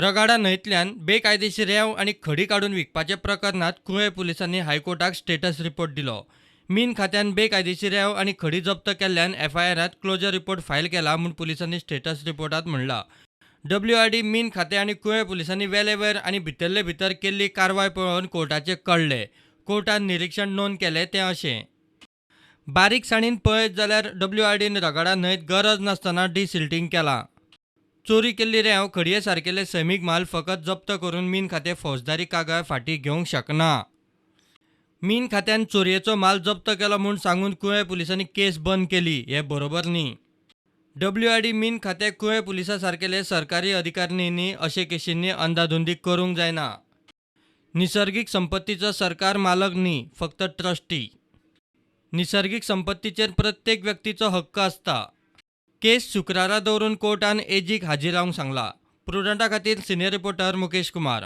रगाडा न्हंयतल्यान बेकायदेशीर रेंव आनी खडी काडून विकपाच्या प्रकरणांत कुळें पुलिसांनी हायकोर्टाक स्टेटस रिपोर्ट दिलो. मीन खात्यान बेकायदेशीर रेंव आनी खडी जप्त केल्ल्यान एफआयआरांत क्लोजर रिपोर्ट फायल केला म्हूण पुलिसांनी स्टेटस रिपोर्टांत म्हणलां. डब्ल्यूआरडी, मीन खातें आनी कुळें पुलिसांनी वेलेवेर आनी भितरले भितर केल्ली कारवाय पळोवन कोर्टाचें कळ्ळें. कोर्टान निरिक्षण नोंद केलें तें अशें. बारीकसाणीन पळयत जाल्यार डब्ल्यूआरडीन रगाडा न्हंयत गरज नासतना डिसिल्टींग केलां. चोरी केल्ली रेंव, खडये सारकेले सैमीक माल फकत जप्त करून मीन खातें फौजदारी कागाळ फाटीं घेवंक शकना. मीन खात्यान चोरयेचो माल जप्त केलो म्हूण सांगून कुळें पुलिसांनी केस बंद केली हें बरोबर न्ही. डब्ल्यूआरडी, मीन खातें, कुळें पुलिसां सारकेले सरकारी अधिकाऱ्यांनी अशे केशींनी अंदाधुंदी करूंक जायना. निसर्गीक संपत्तीचो सरकार मालक न्ही, फक्त ट्रस्टी. निसर्गीक संपत्तीचेर प्रत्येक व्यक्तीचो हक्क आसता. केस शुक्रारा दवरून कोर्टान एजीक हाजीर रावंक सांगला. प्रुडंटा खातीर सिनियर रिपोर्टर मुकेश कुमार.